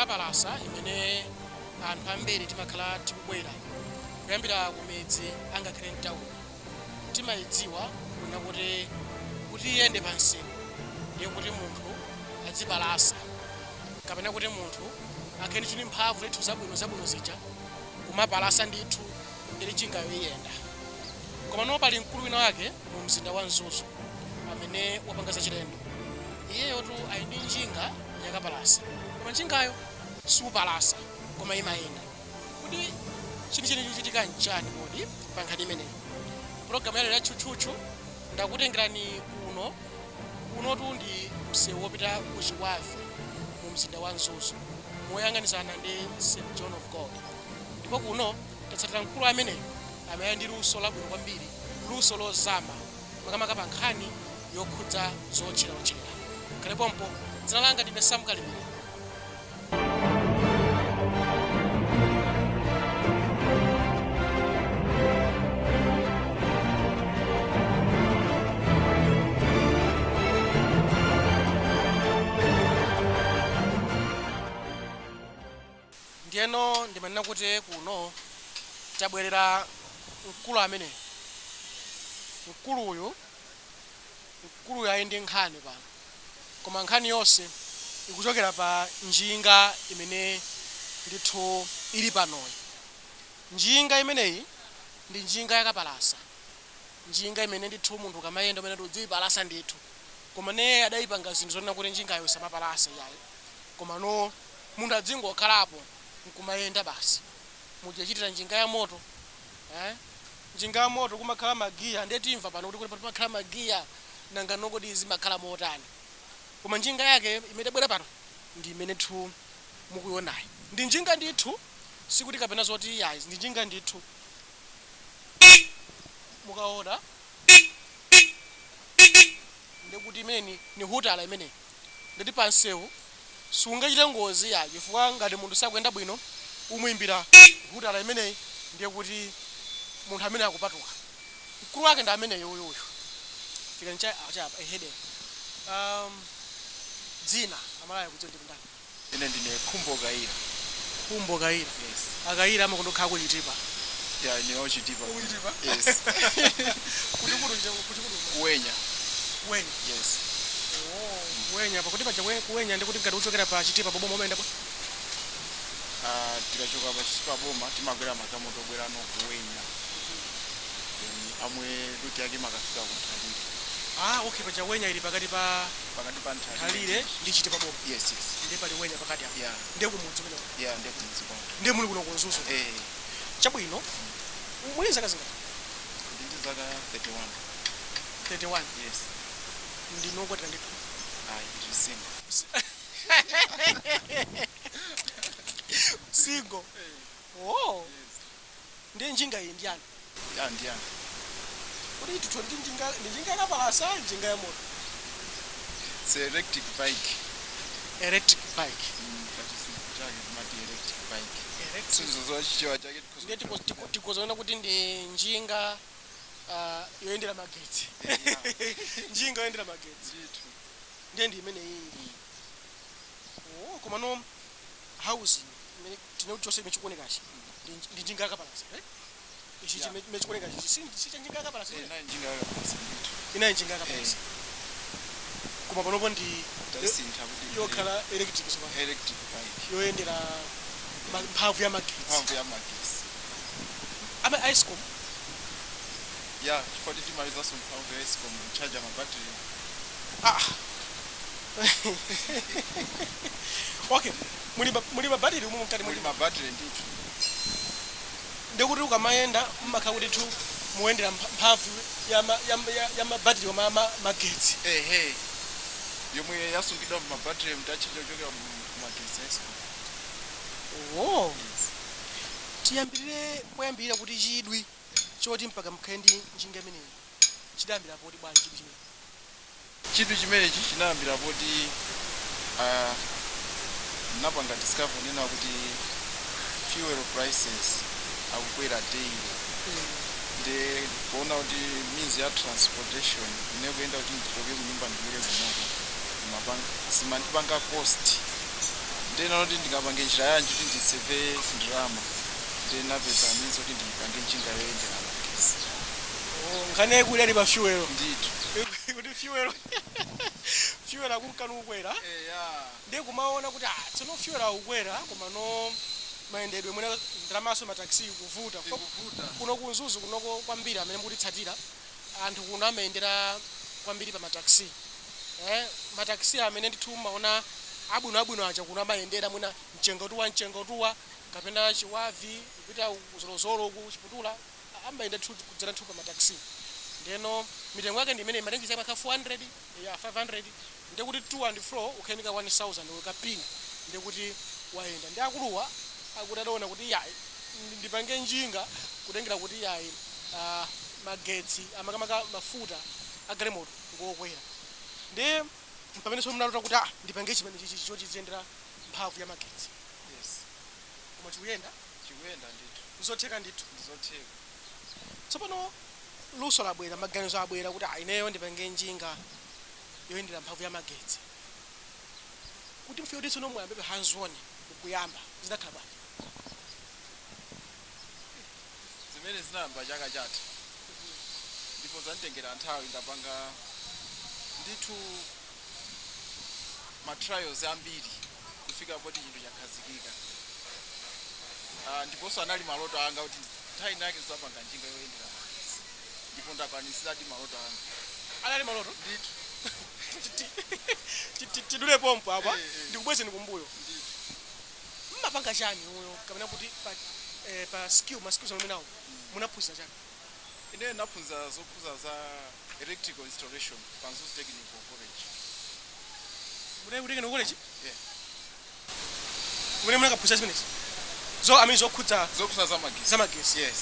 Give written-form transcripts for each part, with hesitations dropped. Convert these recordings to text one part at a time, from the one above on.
Yakapalasa imene anthu ambiri timakhala tikubwera kuyambira kumidzi, angakhale mtawuni, timayidziwa kuna kuti iyende pa msewu ndiye kuti munthu adzipalasa kapena kuti munthu akhale ndi mphamvu ndithu zabwino zabwino zija kumapalasa ndithu, ndi njingayo iyenda. Koma no, pali mkulu wina wake mu mzinda wa Mzuzu amene wapanga zachilendo. Iyeyotu ali ndi njinga yakapalasa, koma njingayo siupalasa koma imayenda. Kuti chenicheni chikuchitika nchani kodi pa nkhani imeneyi? Pulogalamu yalero ya Tchutchutchu ndakutengerani kuno. Kunotu ndi msewu wopita ku Chiwave mu mzinda wa Mzuzu, moyang'anizana ndi St John of God. Ndipo kuno tatsatira mkulu ameneyo amene ali ndi luso labwino kwambiri, luso lozama, makamaka pa nkhani yokhudza zotchererotcherera. Khale pompo, dzina langa ndine Sam Kalimira. Ndiyeno ndimanena kuti kuno tabwerera mkulu ameneyo. Mkuluyu ali ndi nkhani pano, koma nkhani yonse ikuchokera pa njinga imene ndithu ili panoyi. Njinga imeneyi ndi njinga yakapalasa, njinga imene ndithu munthu ukamayenda umene udziyipalasa ndithu. Koma neye adayipanga zinthu zonena kuti njingayo samapalasa iyayi, koma no, munthu adzingokhalapo nkumayenda basi, mujachitira njinga ya moto, eh? Njinga ya moto kumakhala magiya. Ndiye timva pano kuti kumakhala magiya, nanga nokodi zimakhala motani? Koma njinga yake imene tabwera pano ndi imene ndithu mukuionayi. Ndi njinga ndithu, sikuti kapena zoti yayi, ndi njinga ndithu. Mukaona ndikuti imene ni hutala imeneyi, nditi pansewu sungachite ngozi ya, chifukwa ngati munthu sakuyenda bwino umuyimbira hutala imeneyi, ndiye kuti munthu amene akupatuka. Mkulu wake ndi ameneyo uyuyu. Fikani cha chapa ehede. Dzina amalaya kudziwa ndi ndani? Ine ndine Khumbo Kaira. Khumbo Kaira? Yes. Akayira amakondokhala ku Chitipa? Yeah, ine waChitipa. Kuchitipa? Yes. Kuti kuti? Kuwenya. Kuwenya? Yes. Oh, kuwenya. Pakuti paja kuwenya ndikuti ngati uchokera pa Chitipa boma umayenda bwa? Ah, tikachoka pa Chitipa boma timakwera magalimoto obwera no kuwenya, then amwe route yake makafika ku Nthalire. Ah, okay, paja Wenya ili pakati pa Pakati pa Nthalire. Nthalire ndi Chitipa boma. Yes. Ndiye pali Wenya pakati apo. Yeah. Ndiye kumudzi kumene? Yeah, ndiye kumudzi kwathu. Ndiye muli kuno ku Mzuzu? Eh. Chabwino, muli zaka zingati? Ndi zaka 31. 31? Yes. Ndinokwatira ndithu? Ayi, ndili single. Single? Oh. Ndiye njinga iyi ndi yani? Yeah, ndiyani. Kuti tithu ndi njinga, ndi njinga yakapalasa, njinga ya moto? It's a electric bike. Electric bike. Pachizungu chake timati electric bike. Electric. Sinzozowa Chichewa chake. Ndiye tikuzoona kuti ndi njinga yoyendera magetsi. Njinga yoyendera magetsi. Ndithu. Ndiye ndi imene iyi. Oh, koma no, housing imene tine chonse imene chikuonekachi ndi njinga yakapalasa, eh? Ichi chimene chikuonekachi si cha njinga yakapalasa? Eh, nayi njinga yakapalasa ndithu. Inayi njinga yakapalasa, koma panopo ndi Tasintha kuti yokhala electric sopano. Electric bike. Yoyendera mphamvu ya magetsi. Mphamvu ya magetsi. Ama Escom? Ya, chifukwa timalizanso mphamvu ya Escom kuchaja mabattery. Ah, okay, muli mabattery umu mkati? Muli muli mabattery ndithu. Ndikuti ukamayenda mmakhala kuti tu muyendera mphamvu ya mabattery koma magetsi. Ehe, yomwe yasungidwa mumabattery, mtachaja kuchokera mu magetsi ya Escom. Oh. Yes. Tiyambirire poyambirira kuti chidwi choti mpaka mukhale ndi njinga imeneyi chidayambira poti bwanji, chidwi chimene? Chidwi chimenechi chinayambira poti napanga discover nena kuti fuel prices akukwera daily, ndi kuona kuti means ya transportation ine kuyenda kuti ndichoke kunyumba ndibwere kunoko simandipanga cost Ndena kuti ndingapange njira yanji kuti ndisave ndalama, ndinapeza means kuti ndipange njinga yoyendera magesi. Oh, nkhani yaikulu ali pa fuel. Ndithu. Kuti fuel akunkani kukwera. Eya. Ndiye kumaona kuti ah, tsono fuel akukwera, koma no mayendedwe mwina ndalamaso mataxi kuvuta. Ikuvuta. Kuno ku Mzuzu kunoko kwambiri amene mukutitsatira, anthu kuno amayendera kwambiri pa mataxi, mataxi amene ndithu maona abwinoabwino aja kuno amayendera mwina Mchengotuwa, Mchengotuwa kapena Chiwavi kupita Zolozolo ku Chiputula, amayenda ndithu kudzera ndithu pa mataxi. Ndeno mitengo yake ndi imene matengi chake makhala 400 ya 500, ndiye kuti 2 and 4 ukhayenika 1000 ukapina, ndiye kuti wayenda. Ndi akuluwa akuti adaona kuti yayi, ndipange njinga kutengera kuti yayi, magetsi amakamaka mafuta agalimoto ngokwera. Ndi pamene so mnalota kuti ah, ndipange chimene chichi choti chiziyendera mphamvu ya magetsi. Yes. Koma chikuyenda? Chikuyenda ndithu. Zotheka ndithu? Ndizotheka. Tsopano luso labwera, maganizo abwera kuti ah, ineyo ndipange njinga yoyendera mphamvu ya magetsi. Kuti mfike kuti tsono muyambe pa hands on kuyamba, zidakhala bwanji? Zimene zinayamba chaka chatha ndipo zanditengera nthawi. Ndapanga ndithu ma trials ambiri kufika poti chinthu chakhazikika. Ndiponso anali maloto anga kuti nthawi inake zapanga njinga yoyendera magetsi, ndipo ndakwanisiradi maloto anga. Anali maloto? Ndithu. Tidule pompo apa. Eh, eh. Ndikubwezeni kumbuyo. Ndithu. Mmapanga chani uyo, kapena kuti pa skill, ma skills amene nawo munaphunzira chani? Ine ndaphunzira zokhudza za electrical installation pa Mzuzu Technical College. Mune kutengeni college? Yeah. Kumene munakaphunzira zimenezi zo amene zokhudza zokhudza za magesi. Za magesi? Yes.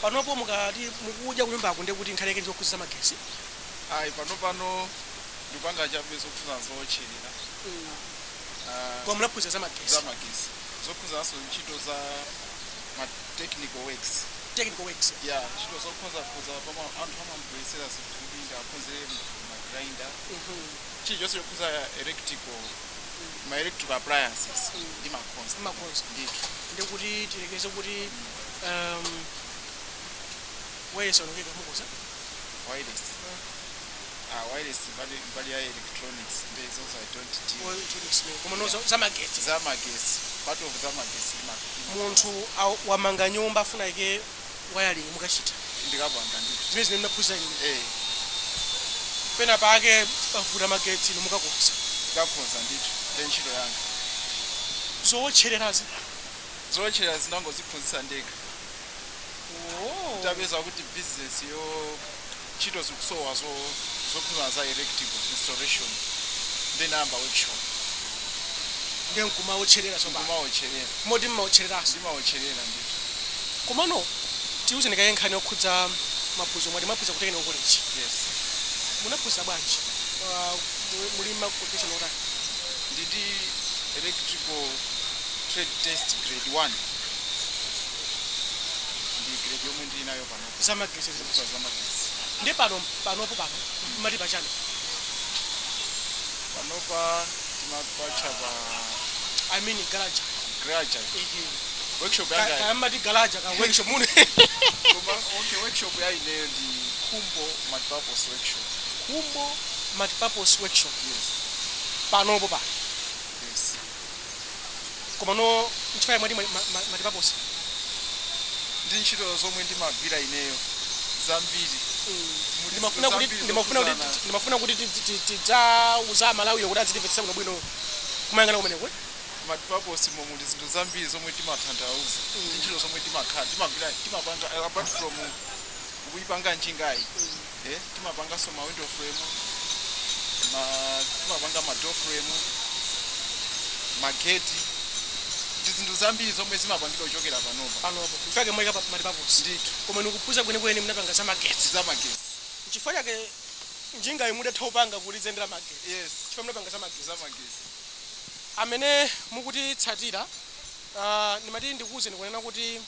Panopo mukati mukudya kunyumbako, ndiye kuti nkhani yake ndi zokhudza za magesi? Ayi, pano ndipanga chabe zokhudza zowotcherera. Koma munaphunzira za magesi? Za magesi, zokhudzaso ntchito za ma technical works. Technical works. Ya, ntchito zokhudzakhudza pama anthu amambuyesera zinthu kuti ndiaphunzire ma grinder, chilichonse chokhudza electrical, ma electrical appliances ndimakhonza. Makhonza? Ndithu. Ndiye kuti tilekeze kuti wireless onongeka, mukoza? Wireless, ah, wireless mbali ya electronics ndezonso I don't deal. Koma no za magetsi? Za magesi, part of za magesi Munthu wamanga nyumba, afuna ike wiring, mukachita? Ndikapanga ndithu. Zimene zimene munaphunzira inu? Eh. Pena pake pavuta magetsi, inu mukakonza? Ndikakonza ndithu, ndi ntchito yanga. Zowotchererazi? Zowotcherera zinangoziphunzitsa ndekha. Oh. Tapeza kuti business yo ntchito zikusowa zokhudza za electrical installation, ndinayamba workshop. Ndiye nkumawotcherera tsopano? Nkumawotcherera. Moti mmawotchereranso? Ndimawotcherera ndithu. Komano tiuzeni kaye nkhani yokhudza maphunziro. Mwati mwaphunzira ku technical college? Yes. Munaphunzira bwanji? Muli ma qualification otani? Ndidi electrical trade test grade 1, ndi grade yomwe ndili nayo panopo. Zamagesi? Zokhudza zamagesi. Ndi pano panopo pano mmati pachani? Panopa timapatcha pa I mean garaja. Garaja, workshop yanga. Kaya mmati garaja ka workshop mune. Koma okay, workshop ya ineyo ndi Khumbo Multipurpose Workshop. Khumbo Multipurpose Workshop? Yes. Panopo pano? Yes. Koma no nchifukwa mwati multipurpose? Ndi ntchito zomwe ndimagwira ineyo zambiri. Muli Ndimafuna kuti zambiri ndimafuna kuti zokhudzana- ndimafuna kuti tidzauza Malawiyo kuti azitimvetsetsa bwinobwino kumayang'ana kumeneko. Multipurpose mo muli zinthu zambiri zomwe timatanthauza, ndi ntchito zomwe timakhala timagwira, timapanga apart from kuyipanga njingayi, timapanganso ma window frame, timapanga ma door frame, mageti, ndi zinthu zambiri zomwe zimapangidwa kuchokera panopa. Panopo mfake mweka pa multipurpose? Ndithu. Koma nikuphunzira kwenikweni munapanga za magetsi? Zamagetsi. Nchifukwa chake njingayi mudatha kupanga kuti iziyendera magetsi? Yes. Chifukwa munapanga za magetsi? Zamagetsi. Amene mukutitsatira, ndimati ndikuwuzeni kunena kuti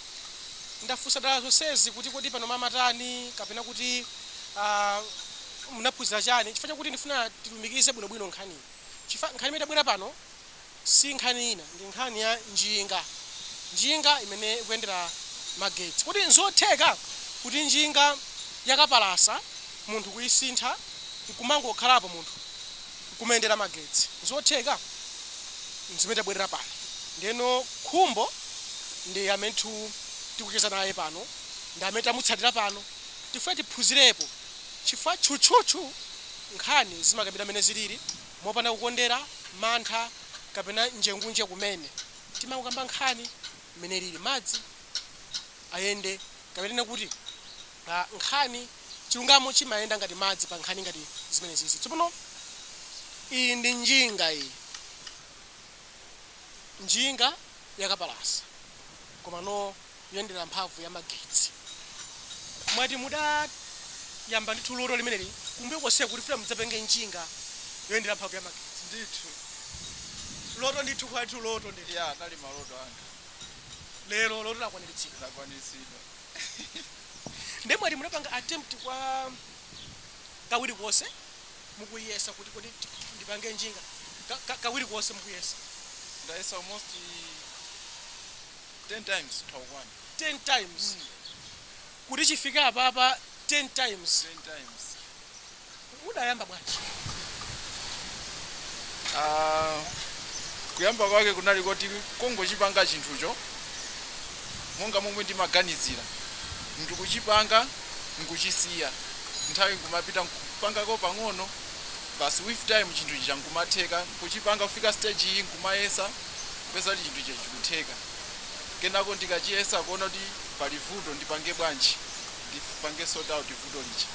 ndafunsa dala zonsezi kuti kodi pano mamatani kapena kuti munaphunzira chani, chifukwa chakuti ndifuna tilumikize bwinobwino nkhaniyi, chifukwa nkhani imene itabwera pano Si nkhani ina, ndi nkhani ya njinga, njinga imene ikuyendera magetsi, kuti nzotheka kuti njinga yakapalasa munthu kuyisintha nkumangokhalapo munthu nkumayendera magetsi? Nzotheka? Nzimene tabwerera pano. Ndeno Khumbo ndi amene tikucheza naye pano, ndi amene tamutsatira pano. Tifuna tiphunzirepo, chifukwa tchutchutchu nkhani zimakambidwa amene zilili, mopanda kukondera, mantha kapena njengunje. Kumene timakukamba nkhani mmene lili, madzi ayende, kapena kuti nkhani, chilungamo chimayenda ngati madzi pa nkhani ngati zimene zizi. Tsopano iyi ndi njinga, iyi njinga yakapalasa, koma no kuyendera mphamvu ya magetsi. Mwati mudayamba ndithu loto limeneli kumbuyo konse kuti funa mudzapenge njinga yoyendera mphamvu ya magetsi? Ndithu. Loto ndithu, kwathu loto ndithu. Ya, anali maloto anga. Lero loto lakwaniritsidwa. Lakwaniritsidwa. Ndiye mwati munapanga attempt kwa kawiri konse mukuyesa kuti kodi ndipange njinga, kawiri konse mukuyesa? Ndayesa almost 10 times thawukwana. 10 times kuti chifike apapa, 10 times? 10 times. Mudayamba bwanji? Ah, kuyamba kwake kunali kuti kongochipanga chinthucho monga momwe ndimaganizira, ndikuchipanga nkuchisiya, nthawi nkumapita, nkupangako pang'ono basi. With time chinthu chija nkumatheka kuchipanga, kufika stage iyi nkumayesa, kupeza kuti chinthu ichi chikutheka. Kenako ndikachiyesa, kuona kuti pali vuto, ndipange bwanji, ndipange sort out vuto lija.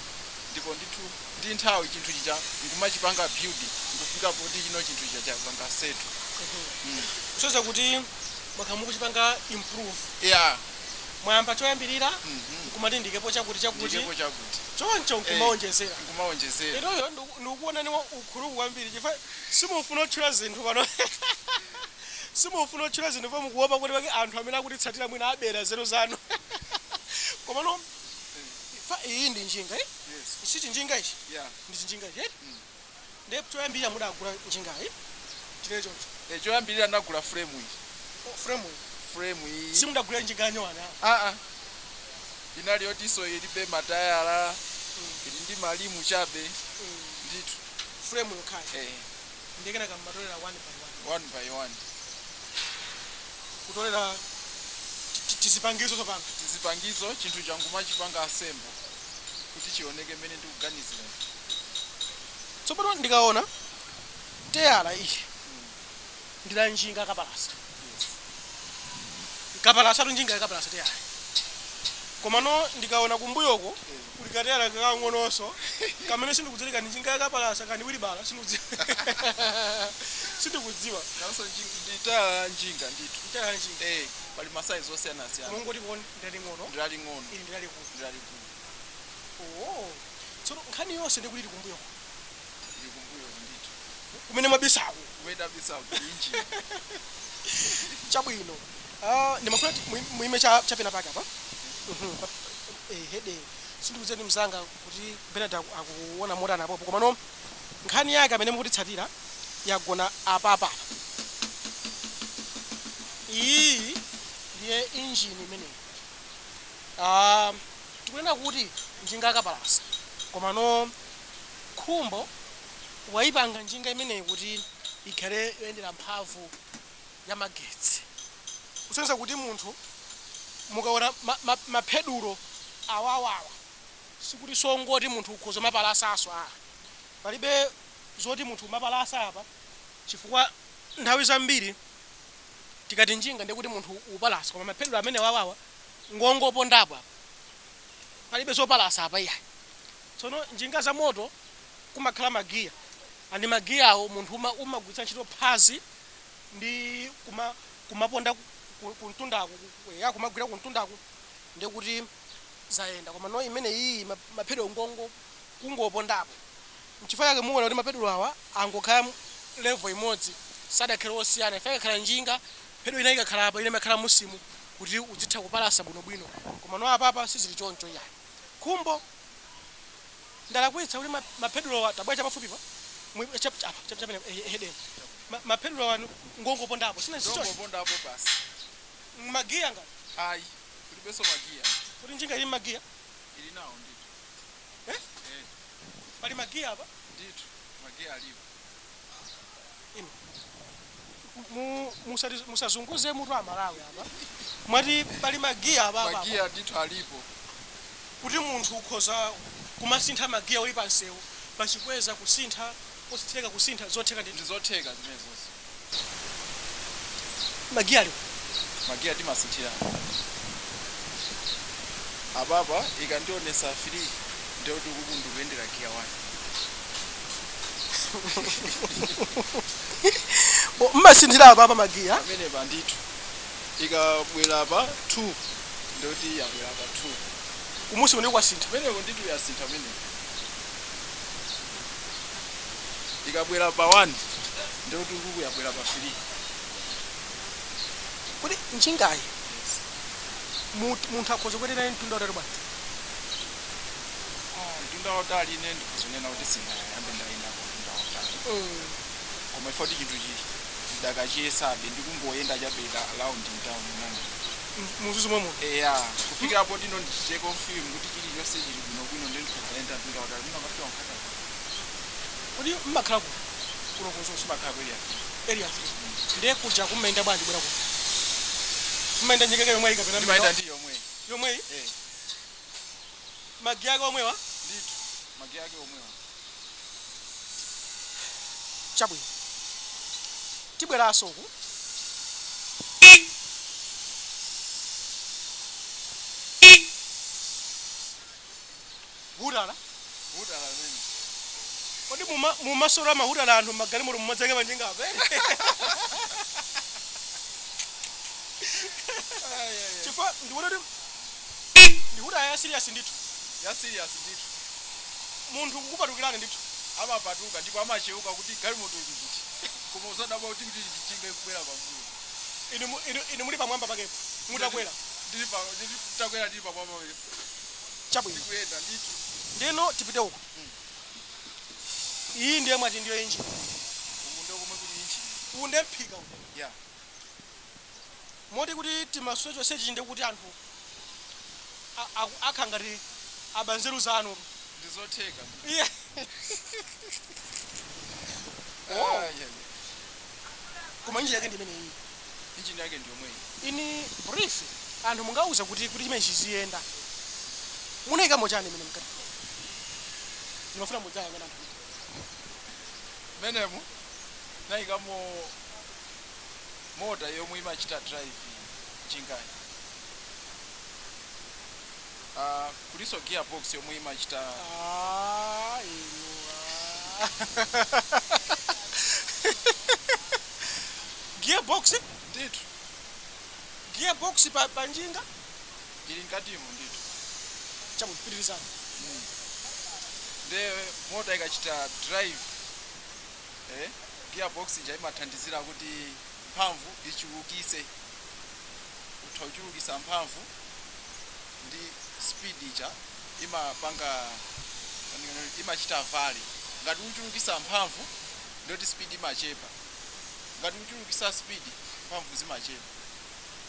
Ndipo ndithu ndi nthawi chinthu chija nkumachipanga build, nkufika poti chino chinthu chija chapanga settle. Kusonyeza kuti mwakhala mukuchipanga improve. Yeah. Mwayamba choyambirira, nkumati ndikepo chakuti chakuti. Ndikepo chakuti. Choncho nkumaonjezera. Nkumaonjezera. Inuyo ndikukuonani ukhuluku kwambiri, chifukwa simufuna otchula zinthu pano, simufuna otchula zinthu pa mukuopa kuti pake anthu amene akutitsatira mwina abera zeru zanu. Komano fa iyi ndi njinga, eh? Yes. Si chinjinga ichi? Yeah. Ndi chinjinga ichi, eh? Ndiye choyambirira mudagula njingayi chine choncho? Eh, choyambirira ndagula frame iyi. Oh, frame iyi. Frame iyi. Simudagula njinga yanyowani? Ah ah, inali yotinso ilibe matayala, ili ndi ma rim chabe ndithu. Frame yokhayi? Eh. Ndiye kenaka mmatolera one by one? One by one. Kutolera tizipangizo tsopano. Tizipangizo, chinthu changu machipanga assemble kuti chioneke mmene ndikuganizira. Tsopano ndikaona teyala iyi ndila njinga kapalasa, kapalasa tu, njinga yakapalasa teyala. Komano ndikaona kumbuyoko kuli kateyala kakang'ononso kamene sindikudziwa ndi njinga yakapalasa kani wilibala, sindikudziwa. Nanso ndi tayala njinga ndithu. Teyala njinga? Eh, pali ma size osiyanasiyana. Mongoti kuona ndaling'ono. Ndilaling'ono. Ili ndilalikulu. Ndilalikulu. Oh, tsono nkhani yonse ndikuti ili kumbuyoko? Ili kumbuyoko ndithu. Kumene mwabisako? Kumene tabisako kuli injini. Chabwino. Ah, ndimafuna kuti muime chapena pake apa. Hede sindikudziwa mzanga kuti Bernard akuona motani apopo, komano nkhani yake amene mukutitsatira yagona apapa. Iyi ndiye injini imeneyi. Ah, tikunena kuti njinga yakapalasa, komano Khumbo wayipanga njinga imeneyi kuti ikhale yoyendera mphamvu ya magetsi, kusonyeza kuti munthu mukaona mapedulo awawawa, sikuti songoti munthu ukhoza mapalasaso a palibe zoti munthu umapalasa apa, chifukwa nthawi zambiri tikati njinga ndikuti munthu upalasa, koma mapedulo amene wawawa ngongopondapo apa, palibe zopalasa apa iyayi. Tsono njinga za moto kumakhala magiya, andi magiya awo munthu umagwiritsa ntchito phazi ndi kumaponda kumtundaku, ya kumagwira kumtundaku, ndikuti zayenda. Koma no imene iyi mapedulo ngongo kungopondapo. Nchifukwa chake muona kuti mapedulo awa angokhala level imodzi, sadakhale osiyana. Ife ikakhala njinga, pedulo ina ikakhala apa, ina imakhala musimu kuti uzitha kupalasa bwinobwino, koma no apapa sizili choncho iyayi. Khumbo, ndalakwitsa kuti mapedulo awa tabwera chapafupipa, apa chapene hedeni. Mapedulo wanu ngongopondapo sina sicho. Ndongopondapo basi. Magiya nga? Ayi, kulibenso magiya. Kuti njinga ili magiya? Ili nawo ndithu. Eh? Eh. Pali magiya apa? Ndithu, magiya alipo. Inu musazunguze mutu amalawi apa. Mwati pali magiya apa apa? Magiya ndithu alipo. Kuti munthu ukhoza kumasintha magiya uli pansewu, pachikweza kusintha, positheka kusintha, zotheka ndithu? Ndizotheka zimenezonso. Magiya alipo? Magiya timasinthira apapa. Ikandionesa 3, ndekuti kuku ndikuyendera giya 1. Mmasinthira apa apa magiya? Pamenepa ndithu. Ikabwera pa 2, ndekuti yabwera pa 2. Kumusi kune kwasintha? Pamenepo ndithu, yasintha pamenepo. Ikabwera pa 1, ndekuti kuku yabwera pa 3. Kuti njingayi munthu akhoza kuyendera mtunda utali bwanji? Mtunda wautali ine ndikuzonena kuti sindayambe ndayendako mtunda wautali, koma ifoti chinthu chi ndakachiyesabe, ndikungoyenda chabeka around mtown momwe. Muzuzu momwe? Eya, kufikira poti ino ndichite confirm kuti chilichonse chili bwinobwino, ndi ndikuzayenda mtunda wautali, ndinakafika Nkhata. Kuti mmakhala ku kuno kuzuzu? Chimakhala ku Area 3. Area 3. Ndiye kuja kummayenda bwanji bwera kuno? Mmayenda njinga yomweyi kapena? Ndimayenda ndi yomweyi. Yomweyi? Eh. Magiya ake omwewa? Ndithu, magiya ake omwewa. Chabwino, tibweranso uku. Hutala. Hutala limene. Kodi mumasolo amahutala anthu mmagalimoto mumadzake panjingapo? Chifukwa ndikuona kuti ndihutala ya serious ndithu. Ya serious ndithu. Munthu kukupatukirani ndithu. Amapatuka ndipo amacheuka kuti galimoto ili kuti, koma usadabwa kuti njinga ikubwera pambuyo. Inu muli pamwamba pakepo mutakwera? Takwera, ndili pamwamba pakepo. Chabwino. Ndikuyenda ndithu. Ndino tipite uko. Iyi ndiye mwati ndiyo injini? Umu ndo komwe kuli injini. Uwu ndiye mphika uwu? Ya. Moti kuti timaswe chonsechi ndi kuti anthu akha ngati abanzeru zanu. Ndizotheka. Iye. Oh. Ah, yeah. Koma injini yake ndi imeneyi? Injini yake ndi yomweyi. In brief, anthu mungauza kuti chimene chiziyenda munayikamo chani imene mkati? Ndimafuna mudzayang'ana anthu. Menemu nayikamo mota yomwe imachita drive njingayi. Kuliso gearbox yomwe imachita. Ah, inu, ah. Gearbox? Ndithu. Gearbox pa njinga? Ili mkatimo ndithu. Chabwino, pitirizani. Nde mota ikachita drive, gearbox ija imathandizira kuti mphamvu ichulukise, utha kuchulukisa mphamvu ndi speed ija imapanga, imachita vary. Ngati uchulukisa mphamvu, ndoti speed imachepa. Ngati uchulukisa speed, mphamvu zimachepa.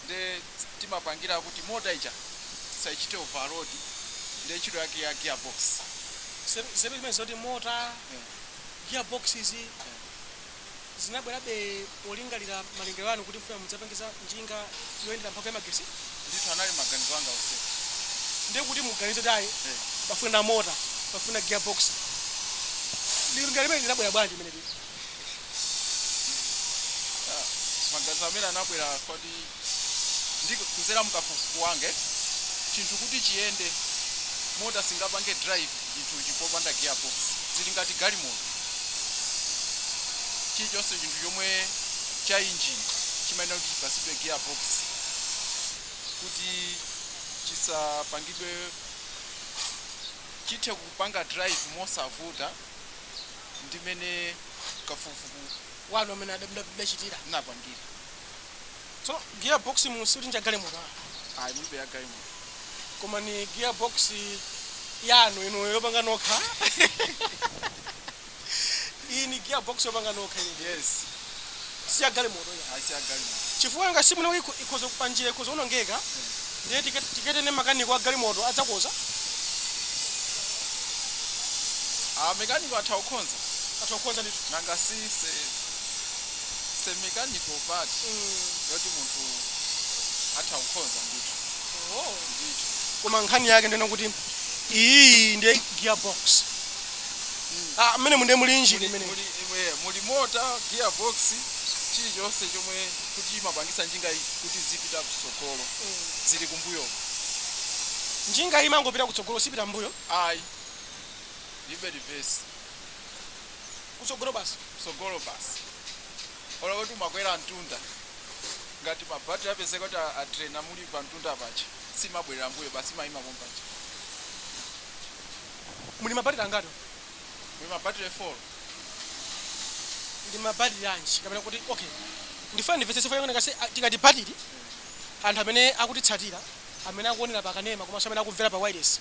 Nde timapangira kuti mota ija isachite overload, nde ntchito yake ya gearbox. Zebe zimene zoti mota, gearbox izi zinabwerabe polingalira malingaliro anu kuti mfuna mudzapangiza njinga yoyendera mphamvu ya magesi? Ndithu, anali maganizo anga onse. Ndiye kuti muganize kuti ayi, pafuna mota, pafuna gearbox, lingaliro limene linabwera bwanji imene lili? Maganizo amene anabwera kuti ndi kuzera mukafukufuku wange, chinthu kuti chiyende, mota singapange drive chinthu chipopanda gearbox. Zili ngati galimoto, chilichonse chinthu chomwe cha engine chimayenera kuti chipasidwe gearbox kuti chisapangidwe, chithe kupanga drive mosavuta. Ndimene kafukufuku wanu amene adachitira. Napangira. Tsono gearbox musi kuti njagalimoto? Ayi, mulibe ya galimoto. Koma ni gearbox yanu inu yopanga nokha. Iyi ni gearbox yopanga nokha ine? Yes. Siya galimoto ya? Ayi, siya galimoto. Chifukwa nga simuno ikhoza panjira, ikhoza kunongeka, ndiye tiketene makaniko a galimoto adzakoza. A mekaniko atha kukhonza. Atha kukhonza ndithu. Nanga si se mechanical part yoti munthu atha kukhonza ndithu. Oh. Ndithu. Koma nkhani yake ndena kuti iyi ndiye gearbox. Ah, mmene munde muli injini imene. Muli mota, gearbox, chilichonse chomwe kuti imapangisa njinga iyi kuti zipita kusogolo zili kumbuyo. Njinga imangopita kutsogolo, sipita mbuyo? Ayi, libe reverse. Kutsogolo basi. Kusogolo basi. Ola kuti umakwera mtunda, ngati mabattery apezeka kuti adraina muli pa mtunda pacha, simabwerera mbuyo basi, imayima pompacha. Muli mabattery angati? Muli mabattery 4. Ndi mabattery anji? Kapena kuti, okay, ndifuna ndimvetsetse funa ngasi tikati battery, anthu amene akutitsatira, amene akuonera pakanema komanso amene akumvera pa wireless,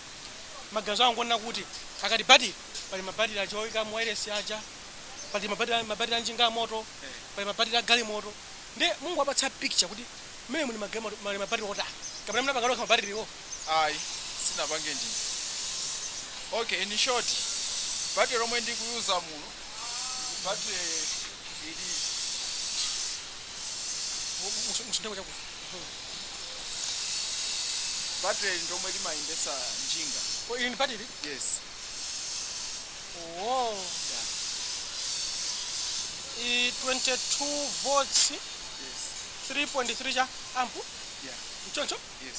maganizo awo ngonena kuti akati battery, pali mabattery achoyika mu wireless aja, pali mabattery a njinga amoto, pali mabattery a galimoto. Ndi Mungu apatsa picture kuti mmene muli magalimoto mali mabattery otani, kapena mnapanga nokha mabatterywo? Ayi, sinapange ndine. Okay, in short, battery lomwe ndikuyuza muno, battery ili. Musundeko chakuti. Battery ndomwe limayendesa njinga. Oh, ili ndi battery? Yes. Oh. I 22 volts. Yes. 3.3 cha amp. Yeah. Mchoncho? Yes.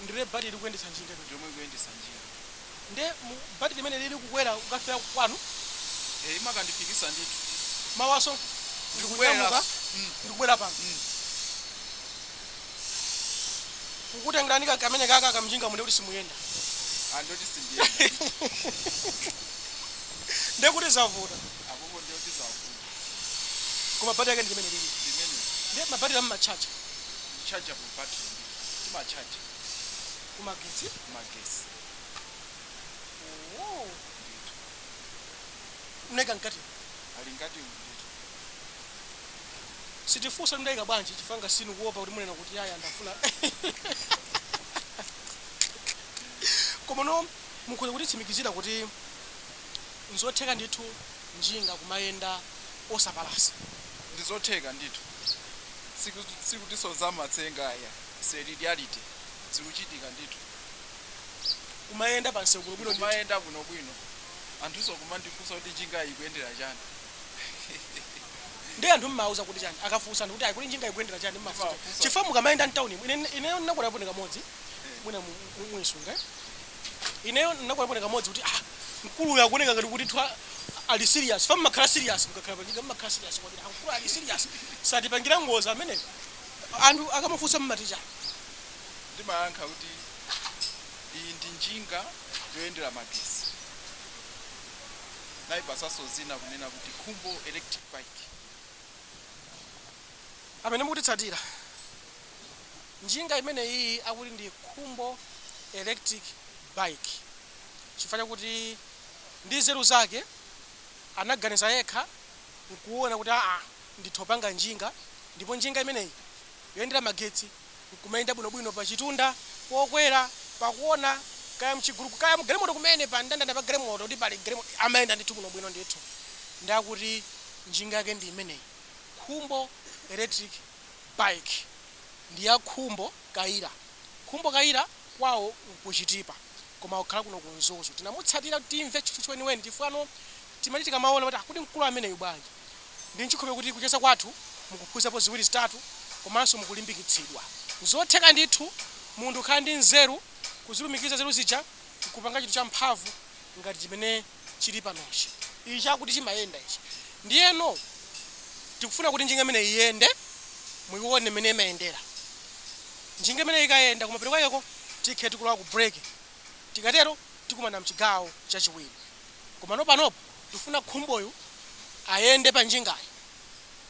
Ndire battery likuyendesa njinga imene? Ndomwe ikuyendesa njinga. Nde battery limene lili kukwera kukafika kwanu? Eh, imakandifikisa ndithu. Mawaso ndikunyamuka ndikubwera pano, kukutengerani kamene kaka kamjinga munde kuti simuyenda. Andoti sindiyenda. Nde kuti zavuta. Apopo ndiyoti zavuta. Koma battery yake ndi limene lili? Limene. Nde mabattery ammachaja? Chargeable battery, timachaja. Kumagetsi? Magesi. Oh. Ndithu. Mneka mkati? Ali ngati ndithu. Sitifunsa ndayika bwanji, chifanga sinu kuopa kuti munena kuti aya ndafuna. Koma no mukhoza kutitsimikizira kuti nzotheka ndithu njinga kumayenda osapalasa? Ndizotheka ndithu. Sikuti matsenga aya, se reality, zikuchitika ndithu. Kumayenda pansewu bwinobwino ndithu? Kumayenda bwinobwino, anthuso kumandifunsa kuti njinga iyi ikuyendera chani. Ndi anthu mmauza kuti chani akafunsa anthu kuti ayi kuti njinga ikuyendera chani, mmafunsa? Ndimafunsa. Chifukwa mukamayenda mtawuni, ineyo ndinakwerapo kamodzi, mwina muyisunga, eh? Ineyo ndinakwerapo kamodzi kuti ah, mkuluyo akuoneka ngati kuti thwa ali serious fa mmakhala serious, mukakhala panjinga mmakhala serious kwambiri. Akulu ali serious, satipangira ngozi ameneyo. Anthu akamafunsa mmati chani? Ndimayankha kuti iyi ndi njinga yoyendera magesi, nayipasanso zina kunena kuti Khumbo Electric Bike. Amene mukutitsatira, njinga imene iyi akuti ndi Khumbo Electric Bike chifukwa chakuti ndi nzeru zake anaganiza yekha nkuona kuti aa, ndithopanga njinga, ndipo njinga imeneyi yoyendera magetsi nkumayenda bwinobwino pa chitunda, pokwera, pakuona, kaya mchigulu, kaya mgalimoto kumene, pa ndandanda pa galimoto, kuti pali galimoto amayenda ndithu bwinobwino ndithu. Ndakuti njinga yake ndi imeneyi, Khumbo Electric Bike, ndi ya Khumbo Kaira. Khumbo Kaira kwawo kuchitipa, koma kukhala kuno ku Mzuzu. Tinamutsatira kuti timve chinthu cheniweni, chifukwa timati tikamaona kuti akuti mkulu ameneyu bwanji. Ndi nchikhulupiriro kuti kucheza kwathu mukuphunzapo ziwiri zitatu, komanso mukulimbikitsidwa. Zotheka ndithu munthu kukhala ndi nzeru, kuzilumikiza nzeru zija kupanga chinthu champhamvu ngati chimene chili panochi ichi, chakuti chimayenda ichi. Ndiyeno tikufuna kuti njinga imene iyende, muione imene imayendera njinga imene. Ikayenda kumapeto kwakeko, tikhe tikulowa ku break. Tikatero tikumana mchigawo chachiwiri. Komano panopo tikufuna Khumboyu ayende pa njingayi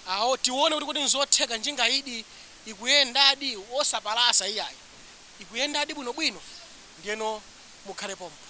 awo, tione kuti nzotheka njinga idi ikuyendadi osapalasa, iyayi, ikuyendadi bwinobwino. Ndiyeno mukhale pompo.